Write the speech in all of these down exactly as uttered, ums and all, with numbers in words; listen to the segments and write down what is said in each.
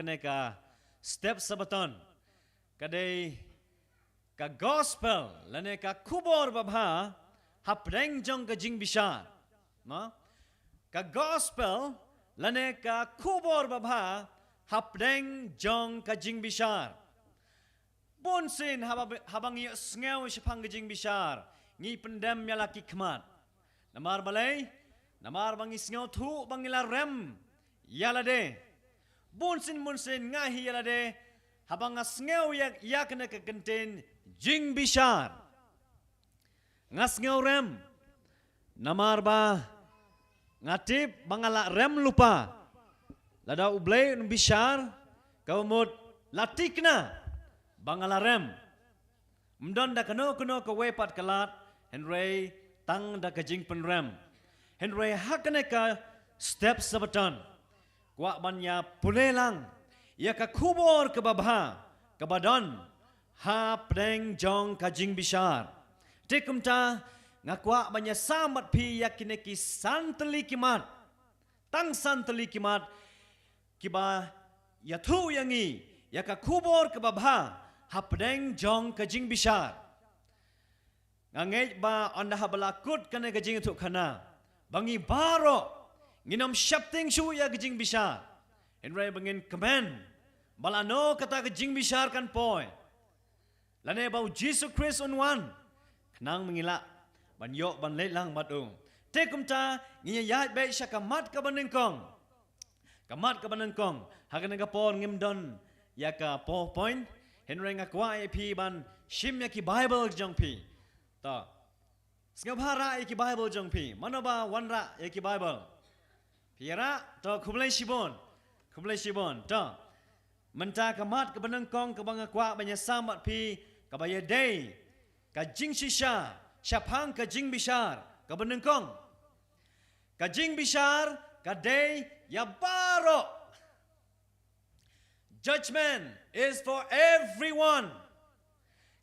kane ka step Sabaton ka dei ka gospel lane ka khubor babha hapdeng jong ka jingbishar. Ma? Ka gospel lane ka khubor babha hapdeng jong ka jingbishar. Bun sien haba, haba ngi sngew shaphang ka jingbishar, ngi pyndem ïa la ki khmat. Namar balei? Namar ba ngi sngewthuh ba ngi la rem ïa lade. Bun sien, bun sien nga hi ïa lade, haba nga sngew ïa, ïa kane ka kyntien jingbishar, nga sngew rem. Namar ba nga tip ba nga la rem lypa. Lada U Blei un bishar, ka mut la thikna ba nga la rem. Ym don da kano kano kawei pat ka lad, hynrei tang da ka jingpynrem. Hynrei ha kane ka step Sabaton, kwah ban ïa pule lang ïa ka khubor kaba bha kaba don hapdeng jong ka jingbishar. Te kumta nga kwah ban ïa sam bad phi ïa kine ki san tylli ki mat. Tang san tylli ki mat kiba ïathuh ïa ngi ïa ka khubor kaba bha hapdeng jong ka jingbishar. Nga ngeit ba ynda haba la kut kane ka jingïathuhkhana, ba ngi baroh ngin ym sheptieng shuh ïa ka jingbishar. Hynrei ba ngin kmen ba lano kata ka jingbishar kan poi, lane ba U Jisu Khrist un wan, khnang ba ngin lah ban ïoh ban leit lang bad u. Te kumta ngin ïa ïaid beit sha ka mat kaba nyngkong. Ka mat kaba nyngkong, ha kane ka por ngim don ïa ka PowerPoint, hynrei nga kwah ïa phi ban shim ïa ki Bible jong phi. To. Sngewbha rah ïa ki Bible jong phi. Mano ba wanrah ïa ki Bible? Phi rah, to, khublei shibun. Khublei shibun. To. Mynta ka mat kaba nyngkong kaba nga kwah ban ïa sam bad phi, kaba ïadei ka jingshisha shaphang ka jingbishar kaba nyngkong. Ka jingbishar ka dei ïa baroh. Judgment is for everyone.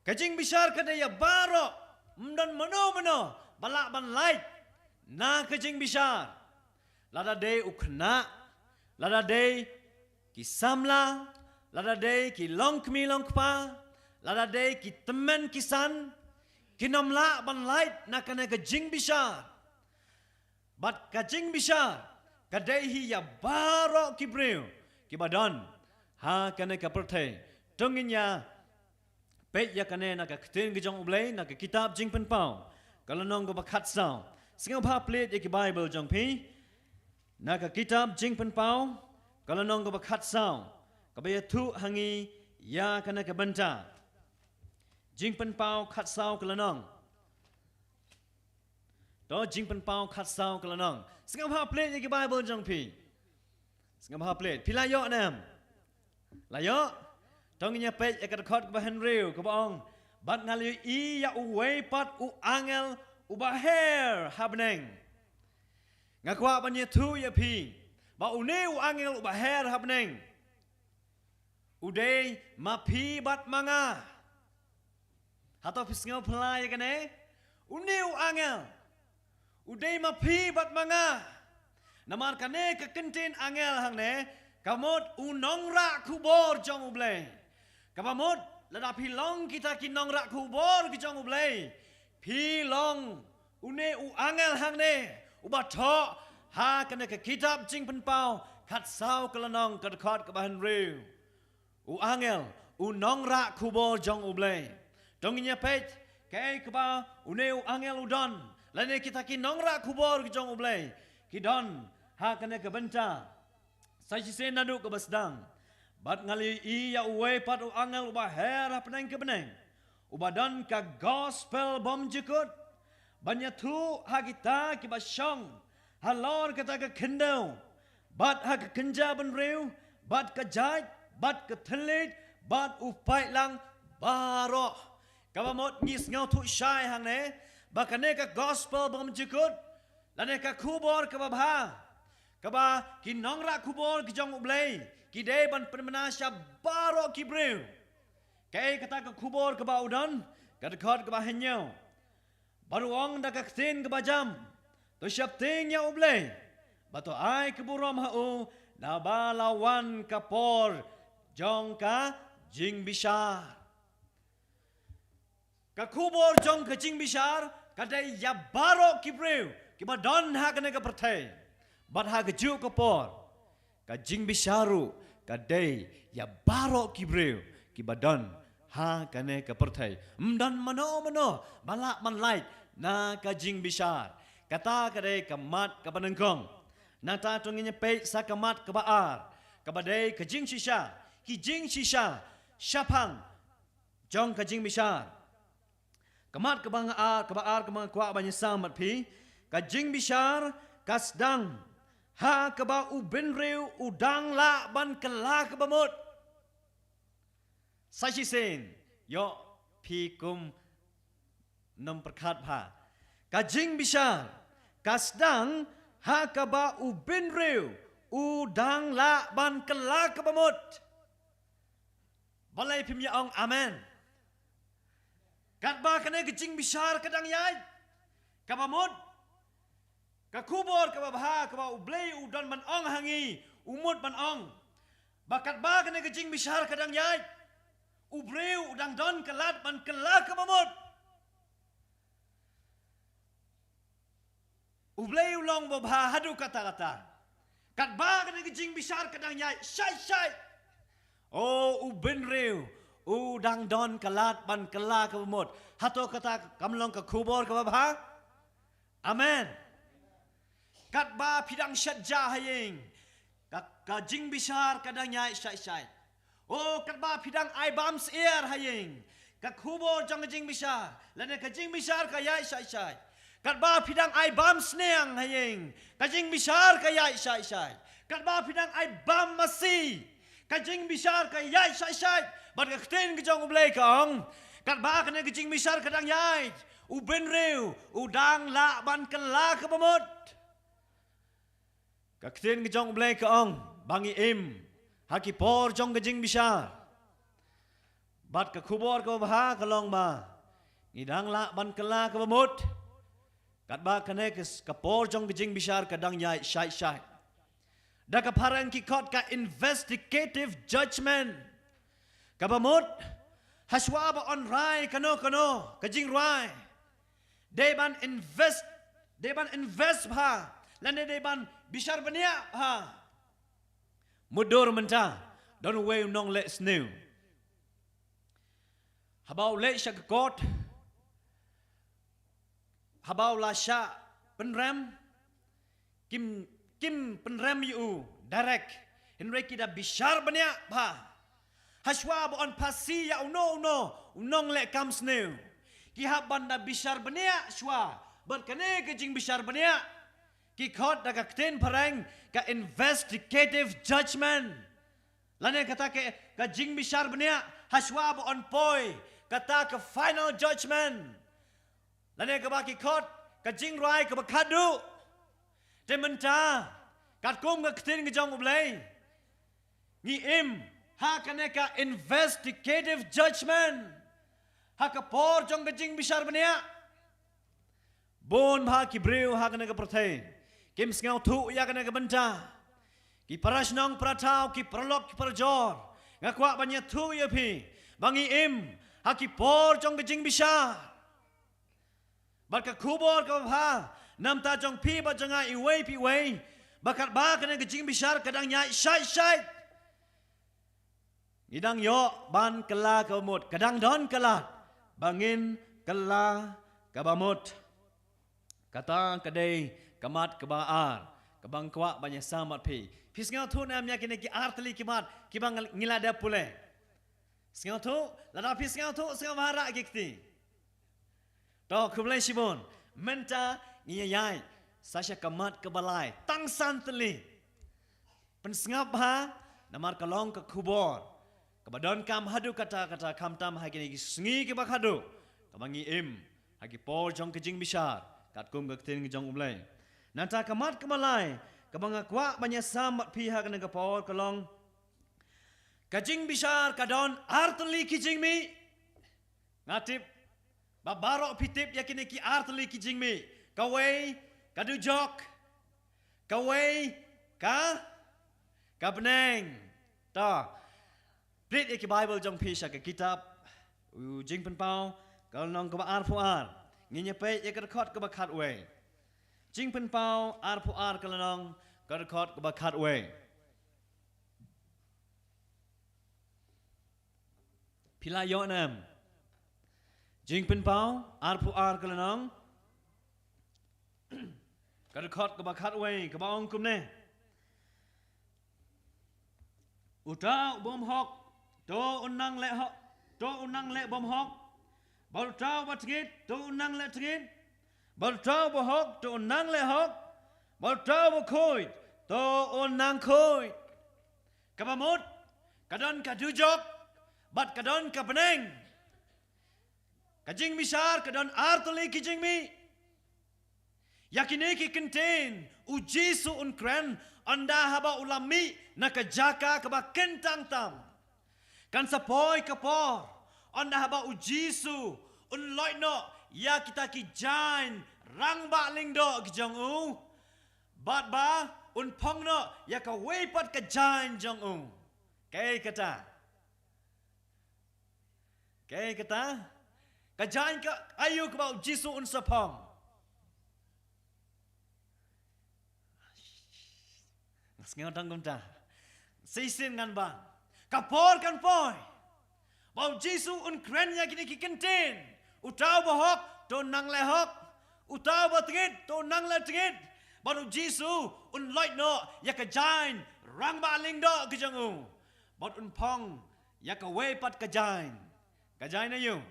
Ka jingbishar ka dei ïa baroh. Ym don mano mano ba lah ban lait na ka jingbishar. Lada dei u khynnah, lada dei ki samla, lada dei ki longkmie longkpa, lada dei ki tymmen ki san, kin ym lah ban lait na kane ka jingbishar. Bad ka jingbishar ka dei hi ïa baroh ki briew kiba don ha kane ka pyrthei. To ngin ïa peit ïa kane na ka ktien ka jong U Blei, na ka kitab Jingpynpaw, ka lynnong kaba khatsaw. Sngewbha plie ïa ki Bible jong phi. Na ka kitab Jingpynpaw, ka lynnong kaba khatsaw, kaba ïathuh ha ngi ïa kane ka bynta. Jingpynpaw khatsaw ka lynnong. To, Jingpynpaw khatsaw ka lynnong. Sngewbha plie ïa ki Bible jong phi. Sngewbha plie. Phi la ïoh ne em? La ïoh? To ngin ïa peit ïa ka dkhot kaba hynriew kaba ong, bad nga la ïohi ïa uwei pat u angel uba her ha bneng. Nga kwah ban ïathuh ïa phi ba une u angel uba her ha bneng u dei ma phi bad ma nga. Hato phi sngewphylla ïa kane? Une u angel u dei ma phi bad ma nga. Namar kane ka kyntien angel hangne ka mut u nongrah khubor jong U Blei. Kaba mut lada phi long kita ki nongrah khubor ki jong U Blei, phi long une u angel hangne uba thoh ha kane ka kitab Jingpynpaw khatsaw ka lynnong ka dkhot kaba hynriew. U angel, u nongrah khubor jong U Blei. To ngin ïa peit kaei kaba une u angel u don, lane kita ki nongrah khubor ki jong U Blei ki don ha kane ka bynta. Sa shisien naduh kaba sdang. Bad nga la ïohi ïa uwei pat u angel uba her ha pdeng ka bneng, uba don ka gospel bymjukut ban ïathuh ha kita kiba shong halor kata ka khyndew, bad ha ka kynja bynriew, bad ka jait, bad ka thylliej, bad u paidlang baroh. Kaba mut ngi sngewthuh shai hangne ba kane ka gospel bymjukut, lane ka khubor kaba bha, kaba ki nongrah khubor ki jong U Blei ki dei ban pynbna sha baroh ki briew. Kaei kata ka khubor kaba u don? Ka dkhot kaba hynñiew. Bad u ong da ka ktien kaba jam, to sheptieng ïa U Blei, bad to ai ka burom ha u, Naba la wan ka por jong ka jingbishar. Ka khubor jong ka jingbishar ka dei ïa baroh ki briew kiba don ha kane ka pyrthei. Bad ha kajuh ka por ka jingbishar ruh ka dei ïa baroh ki briew kiba don ha kane ka pyrthei. Ym don mano mano ba lah ban lait na ka jingbishar. Kata ka dei ka mat kaba nyngkong. Nangta to ngin ïa peit sa ka mat kaba ar, kaba dei ka jingshisha, ki jingshisha shaphang jong ka jingbishar. Ka mat kaba nga ar, kaba ar kaba nga kwah ban ïasam bad phi, ka jingbishar ka sdang ha kaba u bynriew u dang lah ban kylla kaba mut. Sa shisien, ïoh phi kum nym pyrkhat bha. Ka jingbishar ka sdang ha kaba u bynriew u dang lah ban kylla kaba mut. Balei phim ïa ong amen? Katba kane ka jingbishar ka dang ïaid kaba mut, ka khubor kaba bha kaba U Blei u don ban ong ha ngi, u mut ban ong ba katba kane ka jingbishar ka dang ïaid, u briew u dang don ka lad ban kylla kaba mut. U Blei u long ba bha haduh katta katta. Katba kane ka jingbishar ka dang ïaid shai shai, o u bynriew u dang don ka lad ban kylla kaba mut. Hato kata kam long ka khubor kaba bha? Amen. Katba phi dang shet ja ha ïing, ka, ka jingbishar ka dang ïaid shai shai. O katba phi dang ai bam syiar ha ïing, ka khubor jong ka jingbishar lane ka jingbishar ka ïaid shai shai. Katba phi dang ai bam sniang ha ïing, ka jingbishar ka ïaid shai shai. Katba phi dang ai bam masi, ka jingbishar ka ïaid shai shai. Bad ka ktien ka jong U Blei ka ong, katba kane ka jingbishar ka dang ïaid, u bynriew u dang lah ban kylla kaba mut. Ka ktien ka jong U Blei ka ong ba ngi im ha ki por jong ka jingbishar. Bad ka khubor kaba bha ka long ba ngi dang lah ban kylla kaba mut. Katba kane ka s-, ka por jong ka jingbishar ka dang ïaid shai shai. Da ka phareng ki khot ka investigative judgment. Kaba mut, hashwa ba yn rai kano kano ka jingrwai, dei ban invest, dei ban invest bha lane dei ban bishar bniah bha. Mutdur mynta don uwei u nongleh sniew. Haba u leit sha ka kot, haba u la shah pynrem, kim, kim pynrem ïa u direct, hynrei ki da bishar bniah bha. Hashwa ba yn phasi ïa uno uno u nongleh kam sniew, ki hap ban da bishar bniah shwa. Bad kane ka jingbishar bniah ki khot da ka ktien phareng ka investigative judgment. Lane kata ka, ka jingbishar bniah hashwa ba yn poi kata ka final judgment. Lane kaba ki khot ka jingrwai kaba khadduh. Te mynta katkum ka ktien ka jong U Blei, ngi im ha kane ka investigative judgment, ha ka por jong ka jingbishar bniah. Bun bha ki briew ha kane ka pyrthei kim sngewthuh ïa kane ka bynta. Ki parashnong parathaw, ki paralok ki parajor, nga kwah ban ïathuh ïa phi ba ngi im ha ki por jong ka jingbishar. Bad ka khubor kaba bha namar jong phi bad jong nga iwei pa iwei, ba katba kane ka jingbishar ka dang ïaid shai shai, ngi dang ïoh ban kylla kaba mut, ka dang don ka lad ba ngin kylla kaba mut. Kata ka dei ka mat kaba ar kaba nga kwah ban ïasam bad phi. Phi sngewthuh ne em ïa kine ki ar tylli ki mat kiba ngi la dep pule? Sngewthuh? Lada phi sngewthuh, sngewbha rah ki kti. To, khublei shibun. Mynta ngi ïaid sa sha ka mat kaba lai, tang san tylli. Pynsngap bha, namar ka long ka khubor kaba donkam haduh katta katta, khamtam ha kine ki sngi kiba khadduh, kaba ngi im ha ki por jong ka jingbishar katkum ka ktien ka jong U Blei. Nangta ka mat kaba lai kaba nga kwah ban ïasam bad phi ha kane ka por ka long, ka jingbishar ka don ar tylli ki jingmih. Nga tip ba baroh phi tip ïa kine ki ar tylli ki jingmih. Kawei ka dujok, kawei ka, Ka bneng. Ta. Plie ïa ki Bible jong phi sha ka kitab u Jingpynpaw, ka lynnong kaba arphew ar. Ngin ïa peit ïa ka dkhot kaba khatwei. Jingpynpaw arphew ar ka lynnong, ka dkhot kaba khatwei. Phi la ïoh ne em? Jingpynpaw arphew ar ka lynnong, ka dkhot kaba khatwei, kaba ong kumne: Uta u bym hok, to un nang leh hok, to un nang leh bym hok. Bad uta uba tngit, to un nang leh tngit. Bad uta uba hok, to un nang leh hok. Bad uta uba khuid, to un nang khuid. Kaba mut, ka don ka dujok, bad ka don ka bneng. Ka jingbishar ka don ar tylli ki jingmih. Ïa kine ki kyntien u Jisu un kren ynda haba u la mih na ka jaka kaba kyntang tam. Kan sa poi ka por ynda haba u Jisu un loit noh ïa kita ki jaiñ rangbah lyngdoh ki jong u, bad ba un phong noh ïa kawei pat ka jaiñ jong u. Kaei kata? Kaei kata? Ka jaiñ ka aïu kaba u Jisu un sa phong? Nga sngew tang kumta. Shisien ngan ban. Ka por kan poi ba u Jisu un kren ïa kine ki kyntien. Uta uba hok, to nang leh hok. Uta uba tngit, to nang leh tngit. Bad u Jisu un loit noh ïa ka jaiñ rangbah lyngdoh ki jong u. Bad un phong ïa kawei pat ka jaiñ. Ka jaiñ aïu?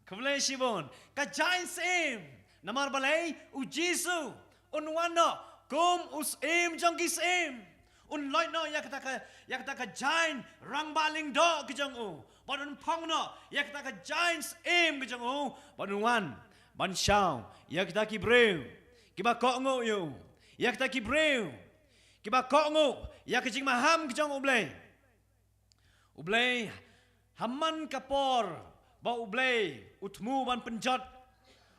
Khublei shibun. Ka jaiñ syiem. Namar balei? U Jisu un wan noh kum u syiem jong ki syiem. Un loit noh ïa kata ka, ïa kata ka jaiñ rangbah lyngdoh ki jong u. Bad un phong noh ïa kata ka jaiñ syiem ki jong u. Bad un wan ban shaw ïa kita ki briew kiba kohnguh ïa u. Ïa kita ki briew kiba kohnguh ïa ka jingmaham ki jong U Blei. U Blei, ha man ka por ba U Blei u thmu ban pynjot,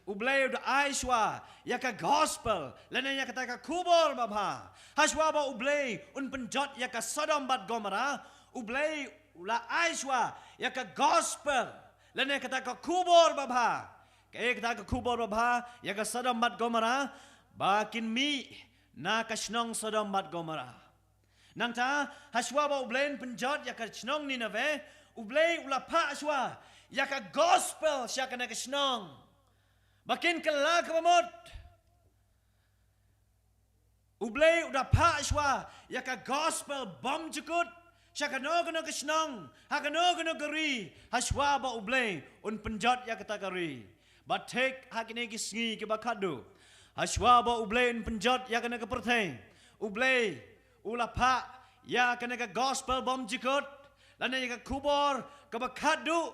U Blei u da ai shuwa ïa ka gospel lane ïa kata ka khubor babha. Ha shuwa ba U Blei un pynjot ïa ka Sodom bad Gomorrah, U Blei u la ai shuwa ïa ka gospel lane kata ka khubor babha. Kaei kata ka khubor babha ïa ka Sodom bad Gomorrah? Ba kin mih na ka shnong Sodom bad Gomorrah. Nangta, ha shuwa ba U Blei un pynjot ïa ka shnong Nineveh, U Blei u la phah shuwa ïa ka gospel sha kane ka shnong. Ba kin kylla kaba mut. U Blei u da phah shuwa ïa ka gospel bymjukut sha kano kano ka shnong, ha kano kano ka ri, ha shuwa ba U Blei un pynjot ïa kata ka ri. Bad thik ha kine ki sngi kiba khatduh, ha shuwa ba U Blei un pynjot ïa kane ka pyrthei, U Blei u la phah ïa kane ka gospel bymjukut lane ïa ka khubor kaba khatduh,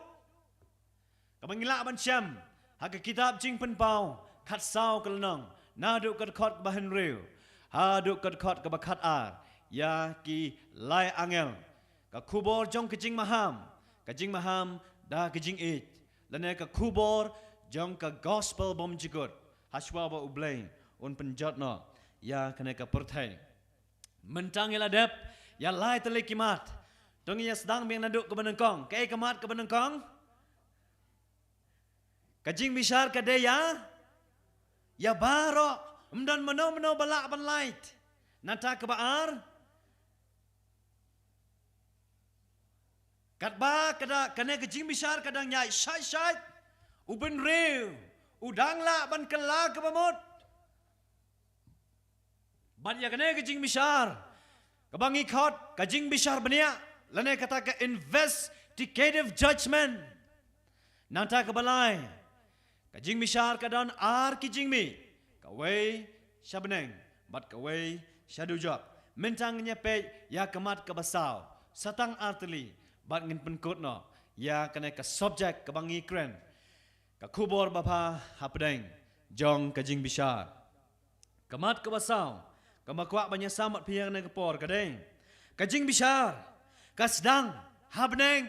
kaba ngi lah ban shem ha ka kitab Jingpynpaw khatsaw ka lynnong, naduh ka dkhot kaba hynriew haduh ka dkhot kaba khatar, ïa ki lai angel. Ka khubor jong ka jingmaham, ka jingmaham da ka jingïeit, lane ka khubor jong ka gospel bymjukut, ha shuwa ba U Blei un pynjot noh ïa kane ka pyrthei. Mynta ngi la dep ïa lai tylli ki mat. To ngin ïa sdang biang naduh kaba nyngkong. Kaei ka mat kaba nyngkong? Ka jingbishar ka dei ïa, ïa baroh, ym don mano mano ba lah ban lait. Nangta kaba ar, katba ka da, kane ka jingbishar ka dang ïaid shait shait, u bynriew u dang lah ban kylla kaba mut. Bad ïa kane ka jingbishar, kaba ngi khot ka jingbishar bniah, lane kata ka investigative judgment. Nangta kaba lai, ka jingbishar ka don ar ki jingmih, kawei sha bneng bad kawei sha dujok. Mynta ngin ïa peit ïa ka mat kaba saw, sa tang ar tylli, bad ngin pynkut noh ïa kane ka subject kaba ngi kren, ka khubor babha hapdeng jong ka jingbishar. Ka mat kaba saw, kaba kwah ban ïa sam bad phi ïa kane ka por ka dei: ka jingbishar ka sdang ha bneng.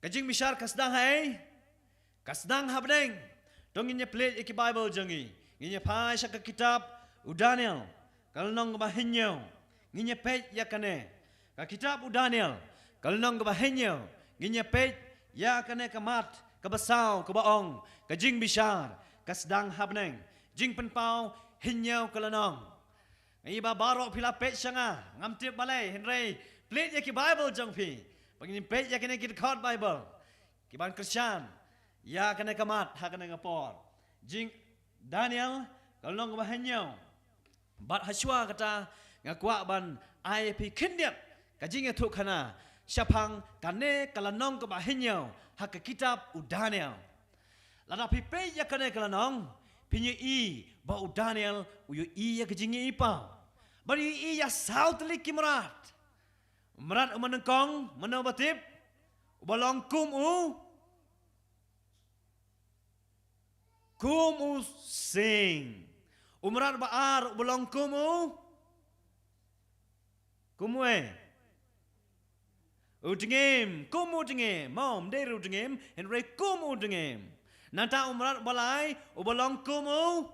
Ka jingbishar ka sdang ha ei? Ka sdang ha bneng. To ngin ïa plie ïa ki Bible jong ngi. Ngin ïa phai sha ka kitab U Daniel, ka lynnong kaba hynñiew, ngin ïa peit ïa kane. Ka kitab u Daniel, ka lynnong kaba hynñiew, ngin ïa peit ïa kane ka mat kaba saw kaba ong, ka jingbishar ka sdang ha bneng. Jingpynpaw hynñiew ka lynnong. Nga i ba baroh phi la peit sha nga, ngam tip balei, hynrei plie ïa ki Baibl jong phi, ba ngin peit ïa kine ki dkhot Baibl kiban kyrshan ïa kane ka mat ha kane ka por. Jing Daniel, ka lynnong kaba hynñiew. Bad hashwa kata, nga kwah ban ai phi khyndiat ka jingïathuhkhana shaphang kane ka lynnong kaba hynñiew ha ka kitab u Daniel. Lada phi peit ïa kane ka lynnong, phin ïohi ba u Daniel u ïohi ïa ka jingïohi paw. Bad u ïohi ïa saw tylli ki mrad. U mrad uba nyngkong, mano ba tip? Uba long kum u, kum u sying. U mrad ba ar uba long kum u, kum u e? U dngiem, kum u dngiem. Mo, ym dei ruh u dngiem, hynrei kum u dngiem. Nangta u mrad ba lai uba long kum u,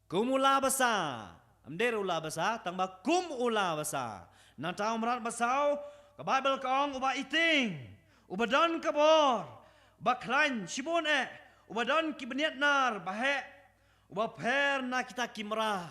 kum u la basa. Ym dei ruh u la basa, tang ba kum u la basa. Nangta u mrad ba saw, ka Baibl ka ong uba ïating, uba don ka bor, uba khlaiñ shibun eh, uba don ki bniat nar ba heh, uba pher na kita ki mrad.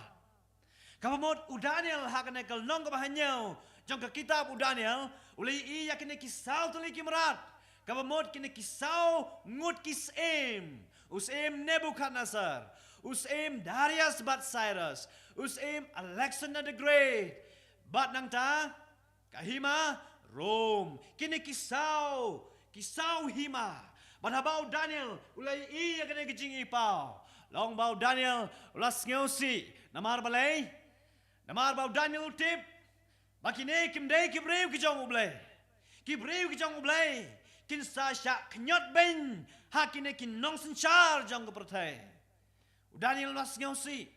Kaba mut u Daniel ha kane ka lynnong kaba hynñiew jong ka kitab u Daniel, u la ïohi ïa kine ki saw tylli ki mrad. Kaba mut kine ki saw ngut ki syiem. U syiem Nebuchadnezzar, u syiem Darius bad Cyrus, u syiem Alexander the Great. Bad nangta ka hima Rom. Kine ki saw, ki saw hima. Bad haba u Daniel u la ïohi ïa kane ka jingïohi paw, long ba u Daniel u la sngewsih. Namar balei? Namar ba u Daniel u tip ba kine kim dei ki briew ki jong U Blei. Ki briew ki jong U Blei kin sa shah khñiot beiñ ha kine ki nongsynshar jong ka pyrthei. U Daniel u la sngewsih.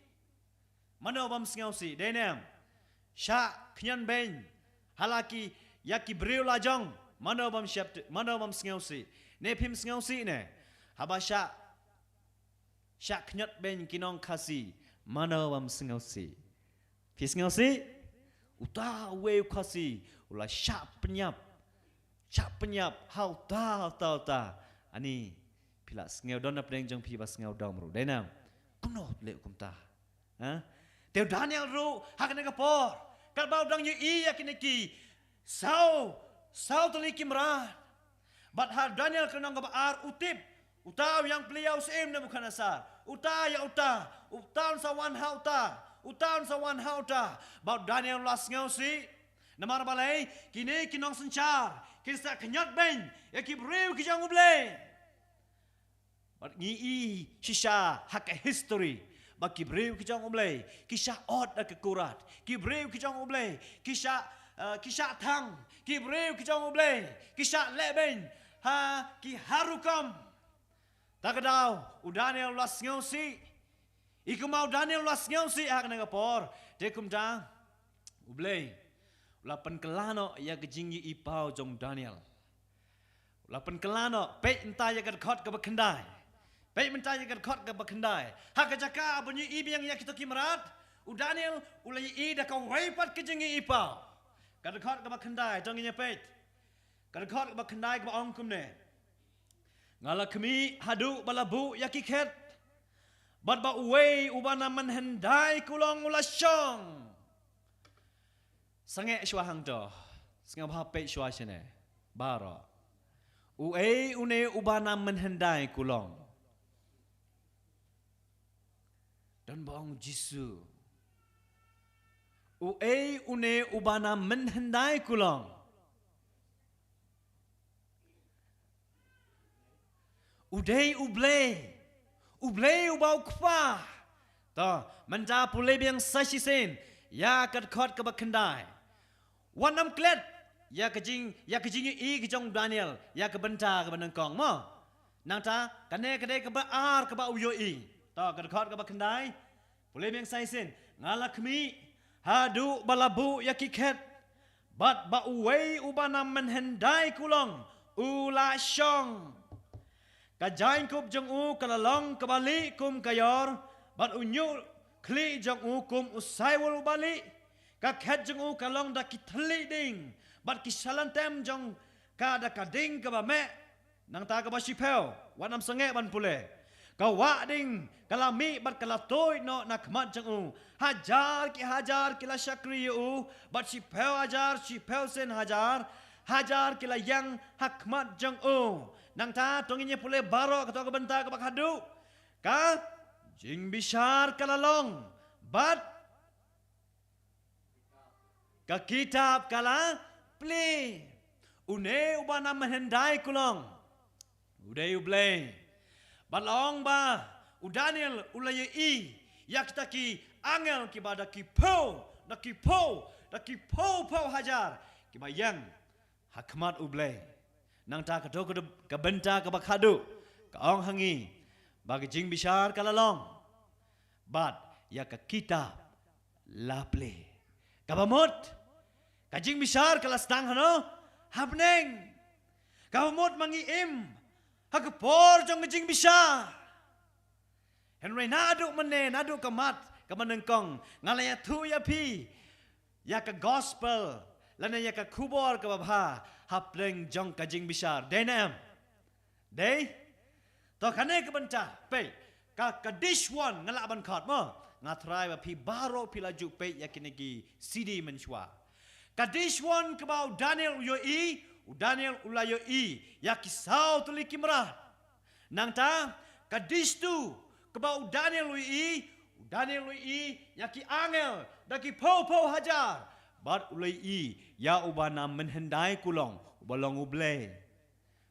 Mano bym sngewsih, dei ne em? Shah khñiot beiñ ha la ki, ïa ki briew la jong. Mano bym shep, mano bym sngewsih? Ne phim sngewsih ne? Haba shah, shah khñiot beiñ ki nong Khasi, mano bym sngewsih? Phi sngewsih? Uta uwei u Khasi u la shah pynïap, shah pynïap ha uta, uta, uta. Ani, phi la sngew, don na pdeng jong phi ba sngew dom ruh, dei ne em? Kumno leh kumta? Ha? Te u Daniel ruh ha kane ka por, katba u dang ïohi ïa kine ki saw, saw tylli ki mrad. Bad ha Daniel ka lynnong kaba ar u tip, uta u ïeng plie ïa u syiem Nebuchadnezzar, uta ïa uta, uta un sa wan ha uta, uta un sa wan ha uta. Bad u Daniel u la sngewsih. Namar balei? Kine ki nongsynshar kin sa khñiot beiñ ïa ki briew ki jong U Blei. Bad ngi i shisha ha ka history ba ki briew ki jong U Blei ki shah ot da ka kurat. Ki briew ki jong U Blei ki shah, eh, ki shah thang. Ki briew ki jong U Blei ki shah leh beiñ ha ki har rukom. Ta ka daw u Daniel u la sngewsih. I kumba u Daniel u la sngewsih ha kane ka por, te kumta U Blei u la pynkylla noh ïa ka jingïohi paw jong u Daniel. U la pynkylla noh. Peit mynta ïa ka dkhot kaba khyndai. Peit mynta ïa ka dkhot kaba khyndai. Ha ka jaka ban ïohi biang ïa kito ki mrad, u Daniel u la ïohi da kawei pat ka jingïohi paw. Ka dkhot kaba khyndai, to ngin ïa peit. Ka dkhot kaba khyndai kaba ong kumne: Nga la khmih haduh ba la buh ïa ki khet, bad ba uwei uba na mynhyndai kulong u la shong. Sangeh shuwa hangto. Sngewbha peit shuwa shane baroh. Uei une uba na mynhyndai kulong? Don ba ong Jisu. Uei une uba na mynhyndai kulong? U dei U Blei. U Blei uba u Kpa. To, mynta pule biang sa shisien ïa ka dkhot kaba khyndai. Wat nym klet ïa ka jing, ïa ka jingïohi ka jong u Daniel ïa ka bynta kaba nyngkong mo. Nangta kane ka dei kaba ar kaba u ïohi. To, ka dkhot kaba khyndai. Pule biang sa shisien: Nga la khmih haduh ba la buh ïa ki khet, bad ba uwei uba na mynhyndai kulong u la shong. Ka jaiñkup jong u ka la long kaba lieh kum ka ïor, Bad u ñiuh khlieh jong u kum u saiwul u bali. Ka khet jong u ka long da ki thylliej ding, bad ki shalan tem jong ka da ka ding kaba meh. Nangta kaba shiphew, wat nym sangeh ban pule. Ka wah ding ka la mih bad ka la tuid noh na khmat jong u. Hajar ki hajar ki la shakri ïa u, bad shiphew hajar, shiphew sien hajar, hajar ki la ïeng ha khmat jong u. Nangta to ngin ïa pule baroh kato ka bynta kaba khadduh. Ka jingbishar ka la long, bad ka kitab ka la plie. Une uba na mynhyndai kulong u dei U Blei. Bad la ong ba u Daniel u la ïohi ïa kita ki angel kiba da ki phew, da ki phew, da ki phew phew hajar kiba ïeng ha khmat U Blei. Nangta kato ka bynta kaba khadduh ka ong ha ngi ba ka jingbishar ka la long, bad ïa ka kitab la plie. Kaba mut ka jingbishar ka la sdang hano? Ha bneng. Kaba mut ma ngi im ha ka por jong ka jingbishar. Hynrei naduh mynne, naduh ka mat kaba nyngkong, nga la ïathuh ïa phi ïa ka gospel lane ïa ka khubor kaba bha hapdeng jong ka jingbishar. Dei ne em? Dei? To kane ka bynta, peit, ka, ka dishwon nga lah ban khot mo. Nga tharai ba phi baroh phi la ju peit ïa kine ki C D mynshuwa. Ka dishwon kaba u Daniel u ïohi, u Daniel u la ïohi ïa ki saw tylli ki mrad. Nangta ka dishtu kaba u Daniel u ïohi, u Daniel u ïohi ïa ki angel da ki phew phew hajar. Bad u la ïohi ïa uba na mynhyndai kulong, uba long U Blei.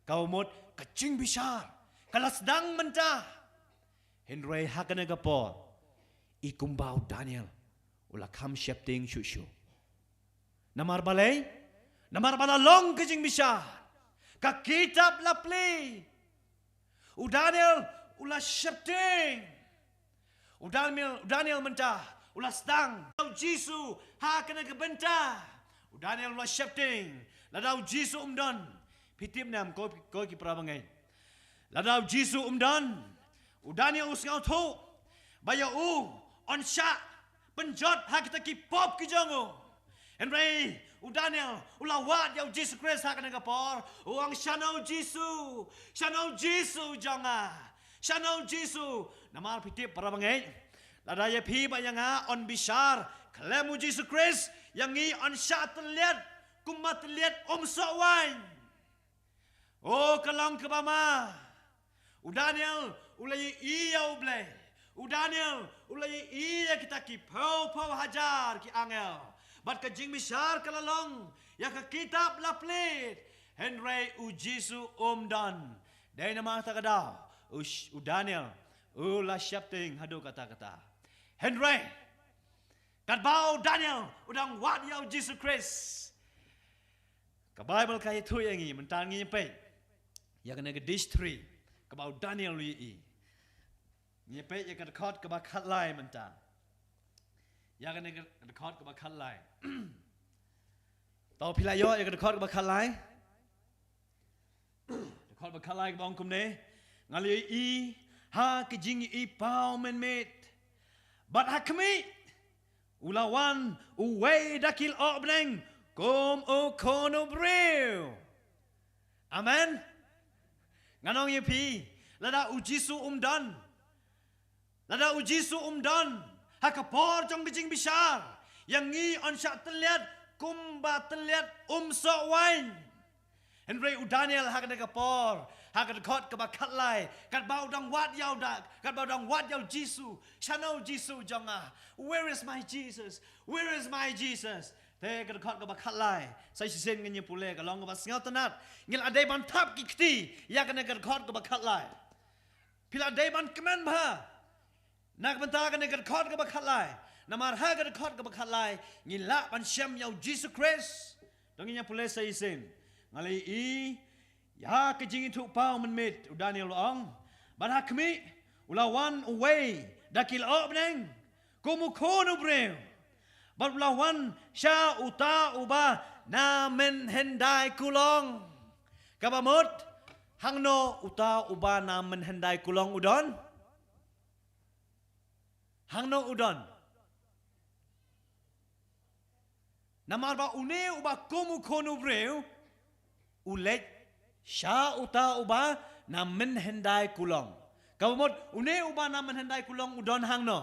Kaba mut ka jingbishar ka la sdang mynta. Hynrei ha kane ka por, i kumba u Daniel u la kham sheptieng shuh shuh. Namar balei? Namar ba la long ka jingbishar. Ka kitab la plie. U Daniel u la sheptieng. U Daniel, u Daniel mynta u la sdang. U Jisu ha kane ka bynta. U Daniel u la sheptieng. Lada u Jisu um don, phi tip ne em ko, ko ki para bangeit? Lada u Jisu um don, u Daniel u sngewthuh ba ïa u yn shah pynjot ha kita ki pop ki jong u. Hynrei u Daniel u la wad ïa u Jisu Khrist ha kane ka por. U ong, shano u Jisu, shano u Jisu jong nga, shano u Jisu. Namar phi tip para bangeit, lada ïa phi bad ïa nga yn bishar khlem u Jisu Khrist, ïa ngi yn shah tylliat kumba tylliat um soh waiñ. O ka long kaba ma. U Daniel u la ïohi ïa U Blei. U Daniel u la ïohi ïa kita ki phew phew hajar ki angel. Bad ka jingbishar ka la long, ïa ka kitab la plie. Hynrei u Jisu um don. Dei namar kata ka daw u, u Daniel u la sheptieng haduh katta katta. Hynrei katba u Daniel u dang wad ïa u Jisu Khrist, ka Baibl ka ïathuh ïa ngi, mynta ngin ïa peit ïa kane ka dish three kaba u Daniel u ïohi. Ngin ïa peit ïa ka dkhot kaba khatlai mynta. Ïa kane ka dkhot kaba khatlai. To phi la ïoh ïa ka dkhot kaba khatlai? Dkhot ba khatlai kaba ong kumne. Nga la ïohi ha ka jingïohi paw mynmiet, bad ha khmih u la wan uwei da ki lyoh bneng kum u khun u briew. Amen. Ngan ong ïa phi, lada u Jisu um don, lada u Jisu um don ha ka por jong ka jingbishar, ïa ngi yn shah tylliat kumba tylliat um soh waiñ. Hynrei u Daniel ha kane ka por, ha ka dkhot kaba khatlai, katba u dang wad ïa u da, katba u dang wad ïa u Jisu, shano u Jisu jong nga? Where is my Jesus? Where is my Jesus? Te ka dkhot kaba khatlai, sa shisien ngin ïa pule, ka long kaba sngewtynnat. Ngi la dei ban thap ki kti ïa kane ka dkhot kaba khatlai. Phi la dei ban kmen bha na ka bynta kane ka dkhot kaba khatlai. Namar ha ka dkhot kaba khatlai ngi lah ban shem ïa u Jisu Khrist. To ngin ïa pule sa shisien. Nga la ïohi ïa ka jingïathuhpaw mynmiet, u Daniel u ong. Bad ha khmih u la wan uwei da ki lyoh bneng kum u khun u briew. Bad u la wan sha uta uba na mynhyndai kulong. Kaba mut, hangno uta uba na mynhyndai kulong u don? Hangno u don? Namar ba une uba kum u khun u briew u leit sha uta uba na mynhyndai kulong. Kaba mut une uba na mynhyndai kulong u don hangno?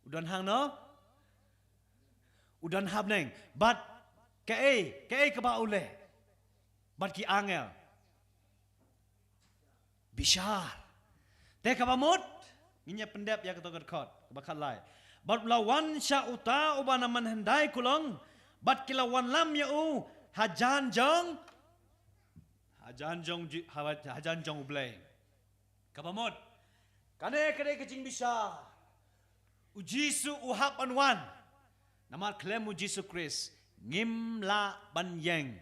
U don hangno? U don ha bneng. Bad kaei, kaei kaba u leh? Bad ki angel bishar. Te kaba mut, ngin ïa pyndep ïa kato ka dkhot kaba khatlai. Bad u la wan sha uta uba na mynhyndai kulong, bad ki la wanlam ïa u hajan jong, hajan jong Ji-, ha-, hajan jong U Blei. Kaba mut, kane ka dei ka jingbishar. U Jisu u hap ban wan. Namar khlem U Jisu Khrist, ngim lah ban ïeng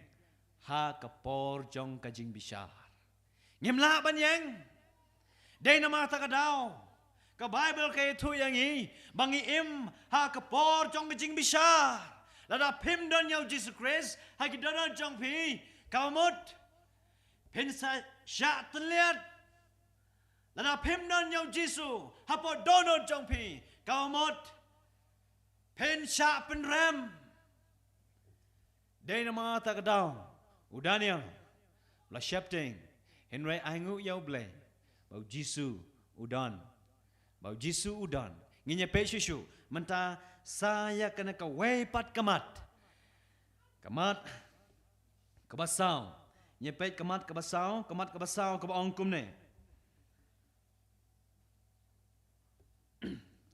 ha ka por jong ka jingbishar. Ngim lah ban ïeng. Dei namar kata ka daw, ka Baibl ka ïathuh ïa ngi ba ngi im ha ka por jong ka jingbishar. Lada phim don ïa U Jisu Khrist ha ki dohnud jong phi, kaba mut, phin sa shah tylliat. Lada phim don ïa U Jisu hapoh dohnud jong phi, kaba mut, phin shah pynrem. Dei namar kata ka daw u Daniel u la sheptieng, hynrei ai nguh ïa U Blei ba U Jisu u don. Ba U Jisu u don. Ngin ïa peit shuh shuh mynta sa ïa kane kawei pat ka mat. Ka mat kaba saw. Ngin ïa peit ka mat kaba saw, ka mat kaba saw kaba ong kumne.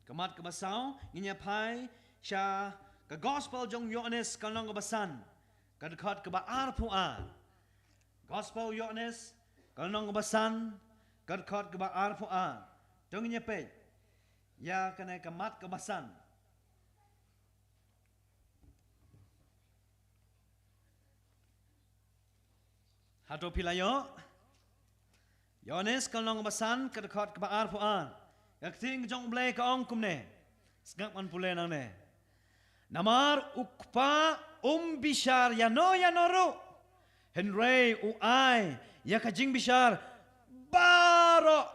Ka mat kaba saw, ngin ïa phai sha ka Gospel jong u Ïoannis ka lynnong kaba san, ka dkhot kaba arphew ar. Gospel u Ïoannis ka lynnong kaba san, ka dkhot kaba arphew ar. To ngin ïa peit ïa kane ka mat kaba san. Hato phi la ïoh? Ïoannis ka lynnong kaba san, ka dkhot kaba arphew ar. Ka ktien jong U Blei ka ong kumne. Sngap ngan pule nangne. Namar U Kpa um bishar ïano ïano ruh, hynrei u ai ïa ka jingbishar baroh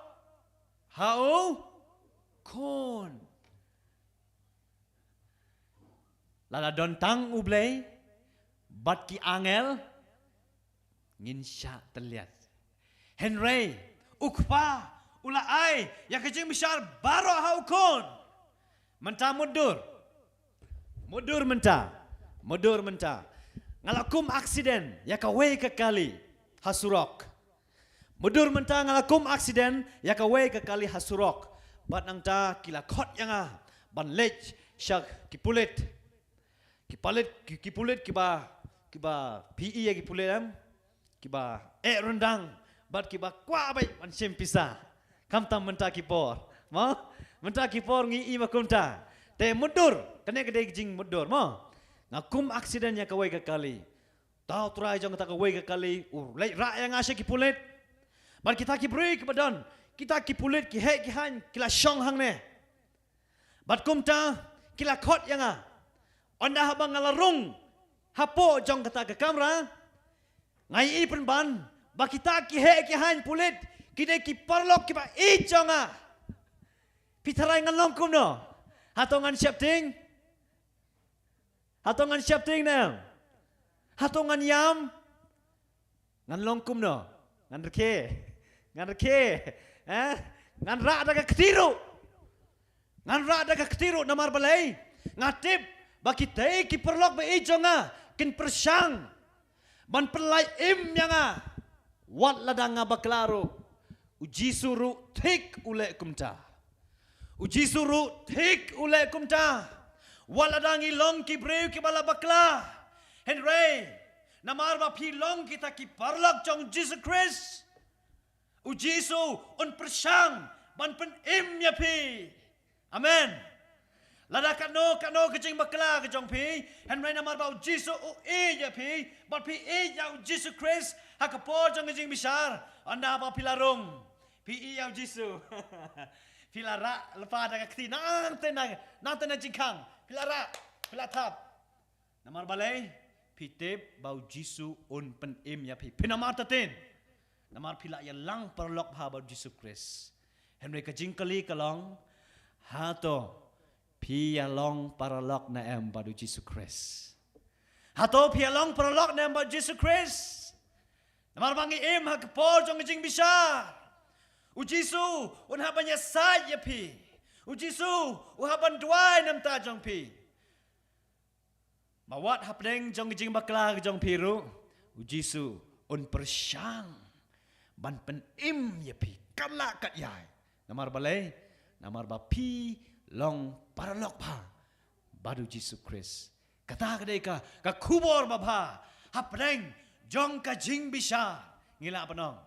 ha U Khun. Lada don tang U Blei bad ki angel, ngin shah tylliat. Hynrei U Kpa u la ai ïa ka jingbishar baroh ha U Khun. Mynta mutdur. Mutdur mynta. Mutdur mynta. Nga la kum aksiden ïa kawei ka kali ha surok. Mutdur mynta nga la kum aksiden ïa kawei ka kali ha surok. Bad nangta ki la khot ïa nga ban leit sha ki pulit. Ki pulit, ki, ki pulit kiba, kiba phi i ïa ki pulit em, kiba eh ryndang bad kiba kwah beit ban shim pisa. Khamtam mynta ki por, mo? Mynta ki por ngi i ma kumta. Te mutdur, kane ka dei ka jingmutdur, mo? Nga kum aksiden ïa kawei ka kali. Uta u trai jong kata kawei ka kali u leit rah ïa nga sha ki pulit. Bad kita ki briew kiba don, kita ki pulit ki heh ki haiñ ki la shong hangne. Bad kumta ki la khot ïa nga. Ynda haba nga la rung hapoh jong kata ka kamra, nga ïohi pynban ba kita ki heh ki haiñ pulit ki dei ki paralok kiba ïeit jong nga. Phi tharai ngan long kumno? Hato ngan sheptieng? Hato ngan sheptieng ne em? Hato ngan ïam? Ngan long kumno? Ngan rkhie. Ngan rkhie. Eh? Ngan rah da ka kti ruh. Ngan rah da ka kti ruh namar balei? Nga tip ba kitei ki paralok ba ïeit jong nga kin pyrshang ban pynlait im ïa nga. Wat lada nga bakla ruh, U Jisu ruh thik u leh kumta. U Jisu ruh thik u leh kumta. Wat lada ngi long ki briew kiba la bakla, hynrei namar ba phi long kita ki paralok jong U Jisu Khrist, U Jisu un pyrshang ban pynim ïa phi. Amen. Lada kano kano ka jingbakla ka jong phi, hynrei namar ba U Jisu u ïeit ïa phi, bad phi ïeit ïa U Jisu Khrist, ha ka por jong ka jingbishar, ynda ba phi la rung, phi ïeit ïa U Jisu. Phi la rah lypa da ka kti, nangta na, nangta na jingkhang, phi la rah, phi la thap. Namar balei? Phi tip ba U Jisu un pynim ïa phi. Phi namar tatin. Namar phi la ïalang paralok bha bad U Jisu Khrist. Hynrei ka jingkylli ka long, hato phi ïalong paralok ne em bad u Jisu Khrist? Hato phi ïalong paralok ne em bad u Jisu Khrist? Namar ba ngi im ha ka por jong ka jingbishar. U Jisu un hap ban ïasaid ïa phi. U Jisu un hap ban duwai na ka bynta jong phi. Ba wat hapdeng jong ka jingbakla ka jong phi ruh, u Jisu un pyrshang ban pynim ïa phi katba lah katba. Namar balei? Namar ba phi long paralok bha bad u Jisu Khrist. Kata ka dei ka, ka khubor babha hapdeng jong ka jingbishar. Ngi lah ban ong.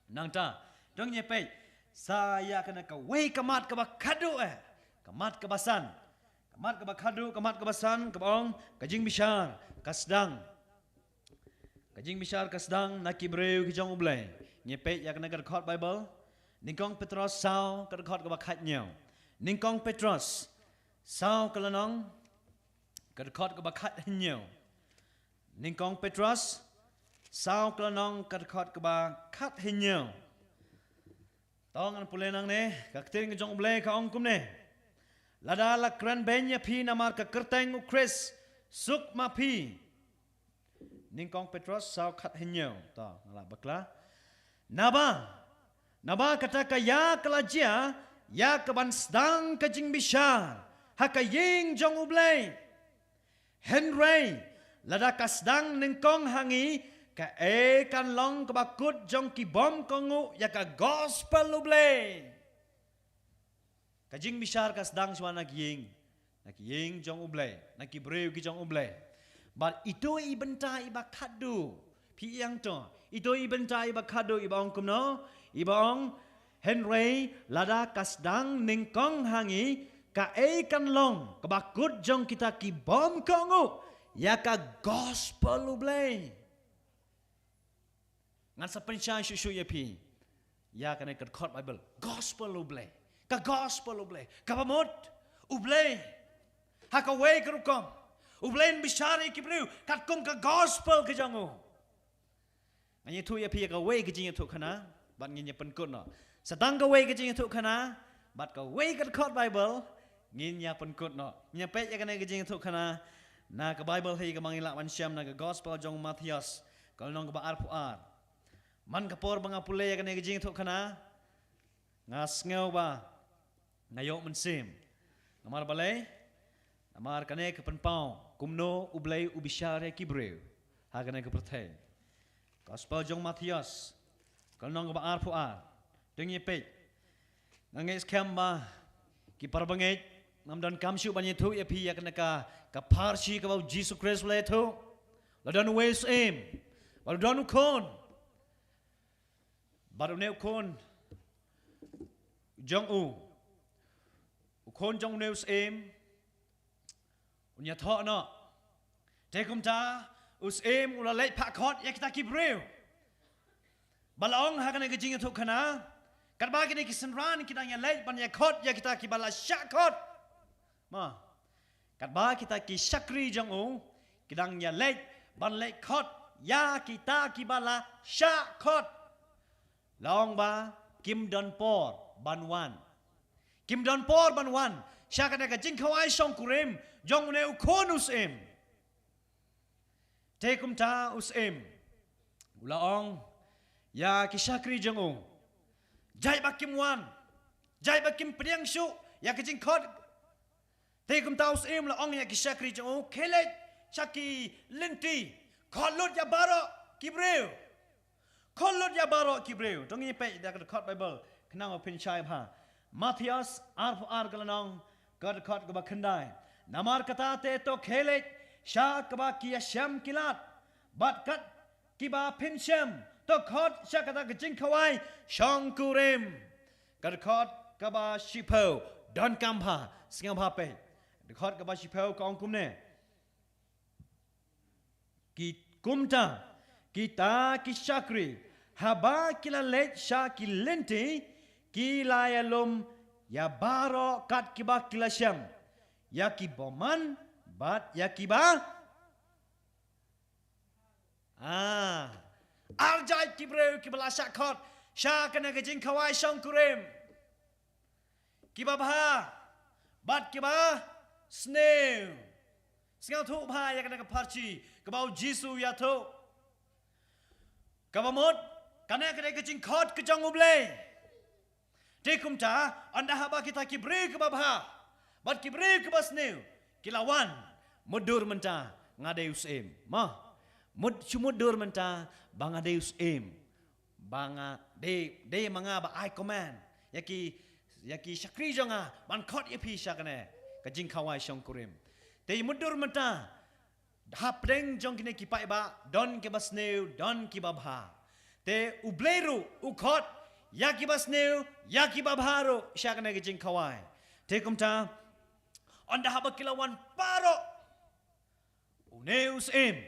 Nangta, to ngin ïa peit sa ïa kane kawei ka mat kaba khadduh, eh, ka mat kaba san. Ka mat kaba khadduh, ka mat kaba san, kaba ong, ka jingbishar ka sdang. Ka jingbishar ka sdang na ki briew ki jong U Blei. Ngin ïa peit ïa kane ka dkhot Baibl. Nyngkong Petros saw, ka dkhot kaba khathynñiew. Nyngkong Petros saw, ka lynnong, ka dkhot kaba khathynñiew. Nyngkong Petros saw, ka lynnong, ka dkhot kaba khathynñiew. To ngan pule nangne, ka ktien ka jong U Blei ka ong kumne. Lada la kren beiñ ïa phi namar ka kyrteng U Khrist, suk ma phi. Nyngkong Petros saw, khathynñiew. To, nga lah bakla. Naba, naba kata ka ïa ka la jia ïa ka ban sdang ka jingbishar ha ka ïing jong U Blei. Hynrei lada ka sdang nyngkong ha ngi, kaei kan long kaba kut jong ki bym kohnguh ïa ka gospel U Blei? Ka jingbishar ka sdang shuwa na ki ïing, na ki ïing jong U Blei, na ki briew ki jong U Blei. Bad ito i bynta iba khadduh, phi ïa ong to, ito i bynta iba khadduh iba ong kumno, iba ong, hynrei lada ka sdang nyngkong ha ngi, kaei kan long kaba kut jong kita ki bym kohnguh ïa ka gospel U Blei? Ngan sa pynshai shuh shuh ïa phi ïa kane ka dkhot Baibl. Gospel U Blei. Ka gospel U Blei. Kaba mut U Blei ha kawei ka rukom U Blei un bishar ïa ki briew katkum ka gospel ka jong u. Ngan ïathuh ïa phi ïa kawei ka jingïathuhkhana bad ngin ïa pynkut noh. Sa tang kawei ka jingïathuhkhana bad kawei ka dkhot Baibl ngin ïa pynkut noh. Ngin ïa peit ïa kane ka jingïathuhkhana na ka Baibl hi kaba ngi lah ban shem na ka gospel jong u Mathaios, ka lynnong kaba arphew ar. Man ka por ba nga pule ïa kane ka jingïathuhkhana, nga sngew ba nga ïoh mynsiem. Namar balei? Namar kane ka pynpaw kumno U Blei u bishar ïa ki briew ha kane ka pyrthei. Gospel jong u Mathaios, ka lynnong kaba arphew ar. To ngin ïa peit. Nga ngeit skhem ba ki para bangeit ngam donkam shuh ban ïathuh ïa phi ïa kane ka, ka pharshi kaba u Jisu Khrist u la ïathuh. La don uwei u syiem bad la don u khun. Bad une u khun jong u, u khun jong une u syiem, un ïathoh noh. Te kumta u syiem u la leit phah khot ïa kita ki briew. Ba la ong ha kane ka jingïathuhkhana, katba kine ki synran ki dang ïaleit ban ïakhot ïa kita kiba la shah khot. Ma, katba kita ki shakri jong u ki dang ïaleit ban leit khot ïa kita kiba la shah khot, la ong ba kim don por ban wan. Kim don por ban wan sha kane ka jingkhawai shongkurim jong une u khun u syiem. Te kumta u syiem u la ong ïa ki shakri jong u, jait ba kim wan, jait ba kim pdiang shuh ïa ka jingkhot. Te kumta u syiem u la ong ïa ki shakri jong u, khie leit sha ki lynti, khot lut ïa baroh ki briew. Khot lut ïa baroh ki briew. To ngin peit da ka dkhot Baibl khnang ba phin shai bha. Mathaios arphew ar ka lynnong, ka dkhot kaba khyndai. Namar kata te to khie leit sha kaba ki ïashem ki lad, bad kat kiba phin shem, to khot sha kata ka jingkhawai shongkurim. Ka dkhot kaba shiphew, donkam bha, sngewbha peit. Dkhot kaba shiphew ka ong kumne. Ki kumta, kita ki shakri, haba ki la leit sha ki lynti, ki la ïalum ïa baroh kat kiba ki la shem, ïa ki bymman bad ïa kiba. Ah, arjait ki briew kiba la shah khot sha kane ka jingkhawai shongkurim. Kiba bha bad kiba sniew. Sngewthuh bha ïa kane ka pharshi kaba u Jisu u ïathuh, kaba mut kane ka dei ka jingkhot ka jong U Blei. Te kumta, ynda haba kita ki briew kiba bha bad ki briew kiba sniew ki la wan, mutdur mynta nga dei u syiem. Mo, mut, shu mutdur mynta ba nga dei u syiem, ba nga dei, dei ma nga ba ai command ïa ki, ïa ki shakri jong nga ban khot ïa phi sha kane ka jingkhawai shongkurim. Te mutdur mynta, hapdeng jong kine ki paidbah don kiba sniew, don kiba bha. Te U Blei ruh u khot ïa kiba sniew, ïa kiba bha ruh sha kane ka jingkhawai. Te kumta, ynda haba ki la wan baroh, une u syiem,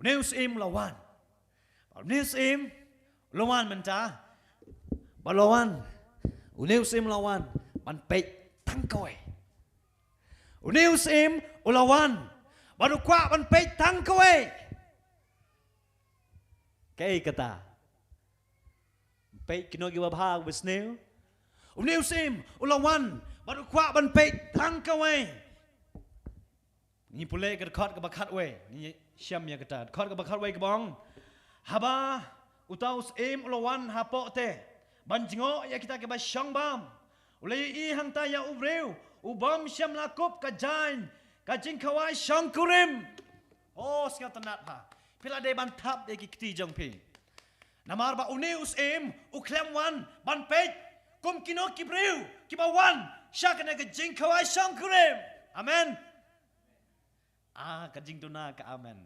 une u syiem u la wan. Une u syiem u la wan mynta. Ba la wan, une u syiem u la wan ban peit tang kawei. Une u syiem u la wan bad u kwah ban peit tang kawei. Kaei kata? Peit kino kiba bha, kiba sniew? Une u syiem u la wan bad u kwah ban peit tang kawei. Ngi pule ka dkhot kaba khatwei, ngi shem ïa kata. Dkhot kaba khatwei kaba ong, haba uta u syiem u la wan hapoh te ban jngoh ïa kita kiba shong bam, u la ïohi hangta ïa u briew u bym shym la kup ka jaiñ ka jingkhawai shongkurim. Oh, sngewtynnat ha. Phi la dei ban thap ïa ki kti jong phi. Namar ba une u syiem u khlem wan ban peit kum kino ki briew kiba wan sha kane ka jingkhawai shongkurim. Amen. Ah, ka jingduna ka amen.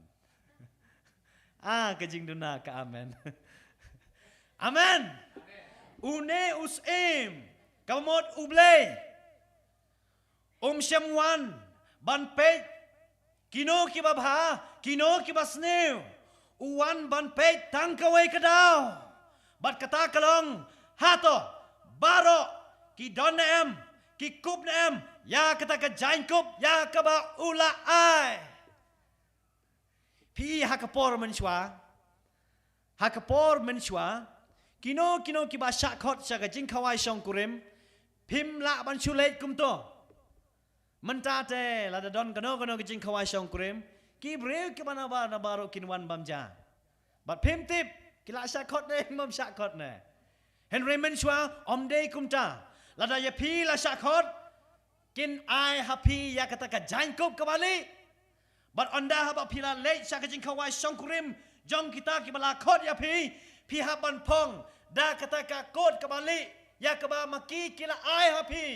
Ah, ka jingduna ka amen. Amen. Une u syiem, ka mut U Blei um shym wan ban peit kino kiba bha, kino kiba sniew. U wan ban peit tang kawei ka daw. Bad kata ka long, hato baroh ki don ne em, ki kup ne em ïa kata ka jaiñkup ïa kaba u la ai. Phi ha ka por mynshuwa, ha ka por mynshuwa, kino kino kiba shah khot sha ka jingkhawai shongkurim, phim lah ban shu leit kumto. Mynta te lada don kano kano ka jingkhawai shongkurim, ki briew kiba nabar nabar ruh kin wan bam ja. Bad phim tip, ki la shah khot ne bym shah khot ne. Hynrei mynshuwa ym dei kumta. Lada ïa phi la shah khot, kin ai ha phi ïa kata ka jaiñkup kaba lieh. Bad ynda haba phi la leit sha ka jingkhawai shongkurim jong kita kiba la khot ïa phi, phi hap ban phong da kata ka kot kaba lieh ïa kaba ma ki ki la ai ha phi.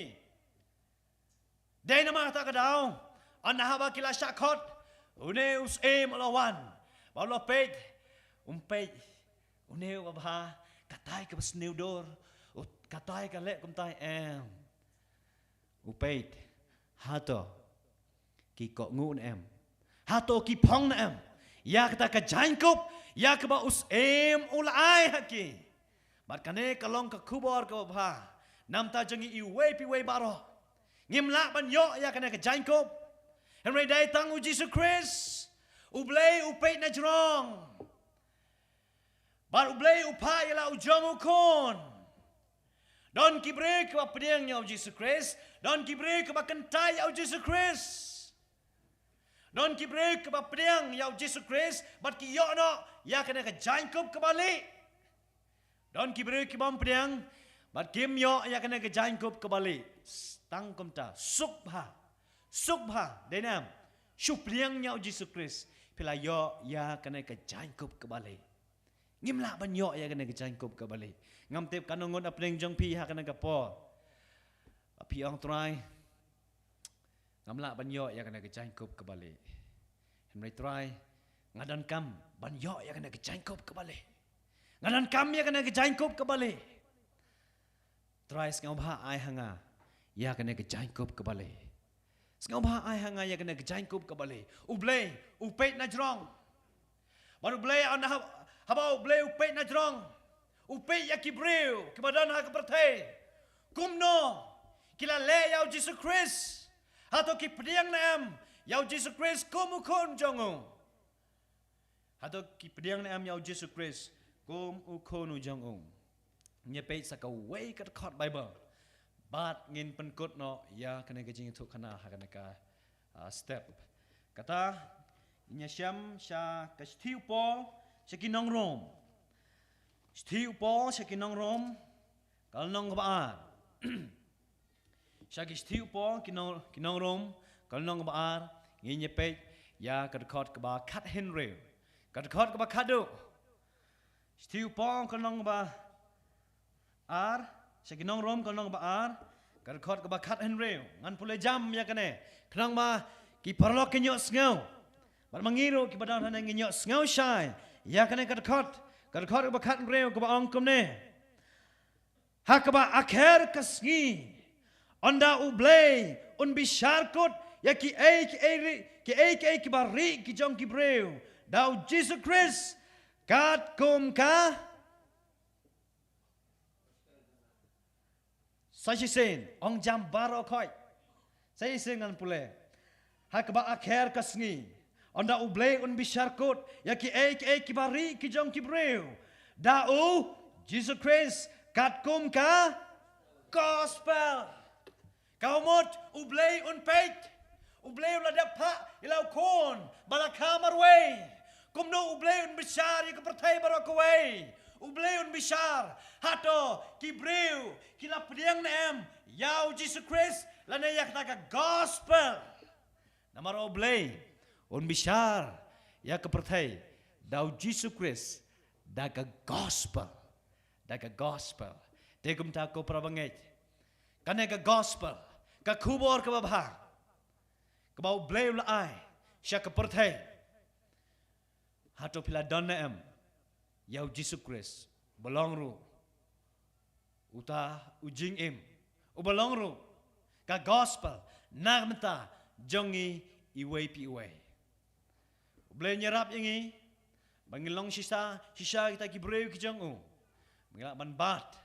Dei namar kata ka daw, ynda haba ki la shah khot, une u syiem u la wan, ba u la peit, um peit une uba bha, katai kaba sniew dur, u, katai ka leh kumtai em. U peit, hato ki kohnguh ne em, hato ki phong ne em ïa kata ka jaiñkup ïa kaba u syiem u la ai ha ki. Bad kane ka long ka khubor kaba bha na bynta jong ngi iwei pa iwei baroh. Ngim lah ban ïoh ïa kane ka jaiñkup. Hynrei dei tang U Jisu Khrist. U Blei u peit na jrong. Bad U Blei u phah ïa la u jong u khun. Don ki briew kiba pdiang ïa U Jisu Khrist, don ki briew kiba kyntait ïa U Jisu Khrist. Don ki briew kiba pdiang ïa U Jisu Khrist bad ki ïoh noh ïa kane ka jaiñkup kaba lieh. Don ki briew kibym pdiang bad kim ïoh ïa kane ka jaiñkup kaba lieh. Tang kumta, suk bha, suk bha, dei ne em, shu pdiang ïa U Jisu Khrist, phi la ïoh ïa kane ka jaiñkup kaba lieh. Ngim lah ban ïoh ïa kane ka jaiñkup kaba lieh. Ngam tip kano ngut hapdeng jong phi ha kane ka por ba phi ong, Trai, ngam lah ban ïoh ïa kane ka jaiñkup kaba lieh. Hynrei Trai, nga donkam ban ïoh ïa kane ka jaiñkup kaba lieh. Nga donkam ïa kane ka jaiñkup kaba lieh. Trai, sngewbha ai ha nga ïa kane ka jaiñkup kaba lieh. Sngewbha ai ha nga ïa kane ka jaiñkup kaba lieh. U Blei u peit na jrong. Bad U Blei ynda hab-, haba U Blei u peit na jrong, u peit ïa ki briew kiba don ha ka pyrthei. Kumno ki la leh ïa U Jisu Khrist? Hato ki pdiang ne em ïa U Jisu Khrist kum u khun jong u? Hato ki pdiang ne em ïa U Jisu Khrist kum u khun u jong u? Ngin ïa peit sa kawei ka dkhot Baibl. pat ngin pynkut noh ïa kane ka jingïathuhkhana ha kane ka, ah, step. Kata, ngin ïa shem sha ka shithi u Paul sha ki nong Rom. Shithi u Paul sha ki nong Rom, ka lynnong kaba ar. Sha ki shithi u Paul ki nong, ki nong Rom, ka lynnong kaba ar, ngin ïa peit ïa ka dkhot kaba khathynriew. Ka dkhot kaba khatduh. Shithi u Paul ka lynnong kaba ar, sha ki nong Rom ka lynnong kaba ar, ka dkhot kaba khathynriew. Ngan pule jam ïa kane, khnang ba ki paralok kin ïohsngew. Bad ma ngi ruh kiba don hangne ngin ïohsngew shai ïa kane ka dkhot, ka dkhot kaba khathynriew kaba ong kumne. Ha kaba akher ka sngi, ynda U Blei un bishar kut ïa kiei kiei ri, kiei kiei kiba rieh ki jong ki briew da U Jisu Khrist, katkum ka. Sa shisien, ong jam baroh khoit. Sa shisien ngan pule. Ha kaba akher ka sngi, ynda U Blei un bishar kut ïa kiei kiei kiba rieh ki jong ki briew da U Jisu Khrist, katkum ka gospel. Ka mut U Blei un peit, U Blei u la dep phah ïa la u khun ba la kha marwei. Kumno U Blei un bishar ïa ka pyrthei baroh kawei? U Blei un bishar, hato ki briew ki la pdiang ne em ïa U Jisu Khrist lane ïa kata ka gospel? Namar U Blei un bishar ïa ka pyrthei da U Jisu Khrist, da ka gospel, da ka gospel. Te kumta ko para bangeit, kane ka gospel, ka khubor kaba bha kaba U Blei u la ai sha ka pyrthei. Hato phi la don ne em ïa U Jisu Khrist, ba long ruh uta u jingim, uba long ruh ka gospel na ka bynta jong ngi iwei pa iwei? U Blei un ïarap ïa ngi ba ngin long shisha, shisha kita ki briew ki jong U. Ba ngin lah ban bat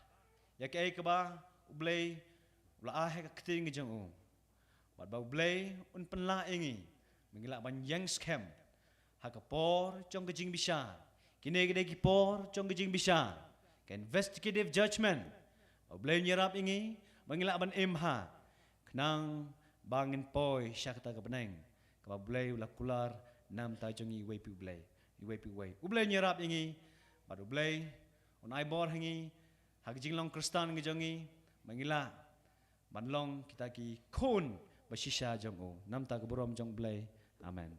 ïa kaei kaba U Blei u la ai ha ka ktien ka jong U. Bad ba U Blei un pynlah ïa ngi ba ngin lah ban ïeng skhem ha ka por jong ka jingbishar. Kine ki dei ki por jong ka jingbishar, ka investigative judgment. Ba U Blei un ïarap ïa ngi ba ngin lah ban im ha, khnang ba ngin poi sha kata ka bneng kaba U Blei u la kular na ka bynta jong ngi iwei pa iwei, iwei pa iwei. U Blei un ïarap ïa ngi, bad U Blei un ai bor ha ngi ha ka jinglong Khristan ka jong ngi ba ngin lah ban long kita ki khun ba shisha jong U. Na ka bynta ka burom jong U Blei. Amen.